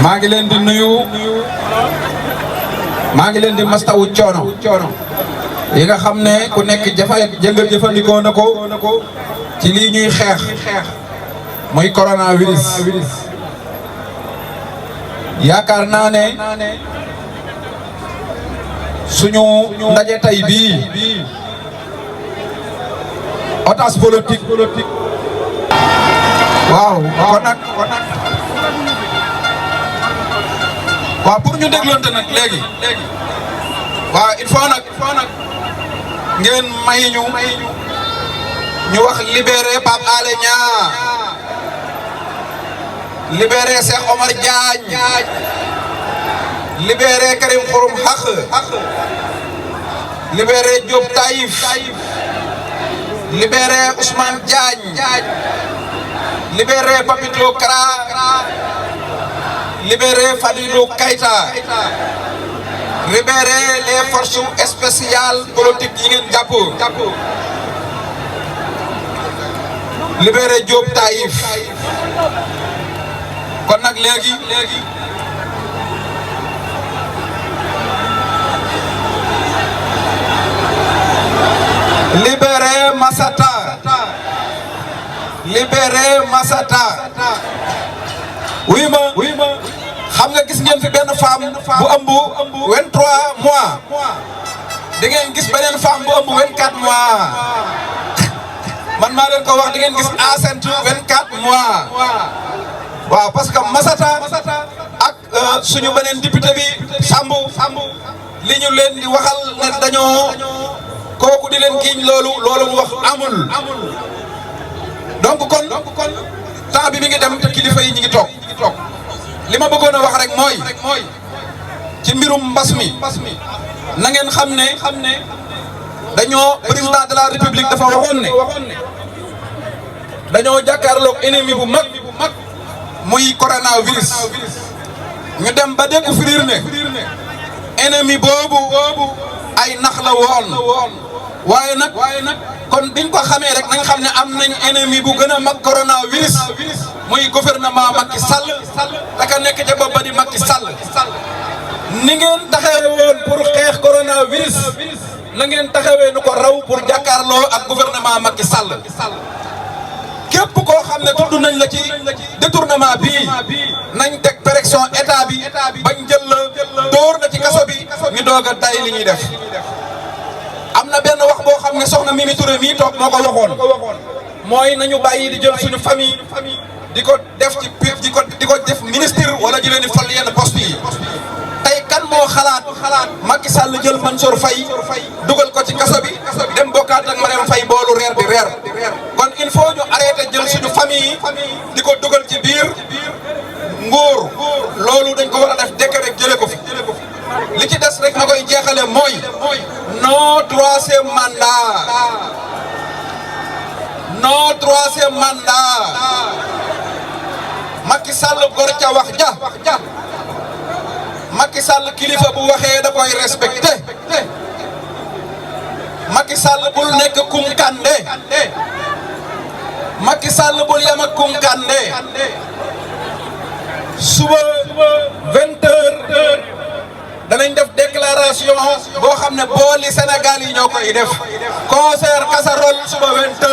maa ngi leen di nuyu maa ngi leen di mastawu coono yi nga xam ne ku nekk jëfandikoo na ko ci lii ñuy xeex muy coronavirus. yaakaar naa ne suñu ndaje tey bii otage politique waaw kon nag waaw pour ñu dégloonte nag léegi waaw il faut nag ngeen may ñu wax libérer Pape Alé Niang, libérer Cheikh Omar Diagne, libérer Karim Xurum Xaq, libérer Diop Taïf, libérer Ousmane Diagne, libérer Papito Kara, libérer Fadilou Keïta, libérer les forces spéciales politiques yi ngeen jàpp, libérer Diop Taïf. kon nag léegi libérer Massata, libérer Massata. oui ma xam nga gis ngeen fi benn femme bu ëmb 23 mois di ngeen gis beneen femme bu ëmb 24 mois man maa leen ko wax di ngeen gis enceinte 24 mois waaw parce que Massata ak suñu beneen député bi Sambu li ñu leen di waxal ne dañoo kooku di leen giiñ loolu mu wax amul donc kon temps bi mi ngi dem te kilifa yi ñi ngi toog li ma bëggoon a wax rek mooy ci mbirum mbas mi na ngeen xam ne dañoo président de la république dafa waxoon ne dañoo jàkkaarloog ennemi bu mag muy coronavirus ñu dem ba découvrir ne ennemi boobu ay nax la woon waaye nag kon biñ ko xamee rek nañ xam ne am nañ ennemi bu gën a mag coronavirus muy gouvernement Macky Sall daka nekk ca bopp ba di Macky Sall ni ngeen taxawee woon pour xeex coronavirus na ngeen taxawee nu ko raw pour jàkkaarloo ak gouvernement Macky Sall képp koo xam ne tudd nañ la ci détournement bii nañ teg pression état bi bañ jël la dóor na ci kaso bi ñu doog a tay li ñuy def. am na benn wax boo xam ne soxna Mimi Touré mii toog moo ko waxoon mooy nañu bàyyi di jël suñu famille di ko def ci di ko def ministre wala di leen di fal yenn poste yi. tey kan moo xalaat Macky Sall jël Mansour Faye dugal ko ci kaso bi dem bokkaat ak Marème Faye boolu reer di reer kon il faut ñu arrêté jël suñu famille di ko dugal ci biir nguur loolu dañ ko war a def décret rek jëlee ko fi li ci des rek ma koy jeexale mooy non troisième mandat non troisième mandat Macky Sall gor ca wax ja Macky Sall kilifa bu waxee da koy respecté Macky Sall bul nekk kunkande Macky Sall bul yem ak kunkande suba 20h danañ def déclaration boo xam ne booli Sénégal yi ñoo koy def concert casserole suba 20h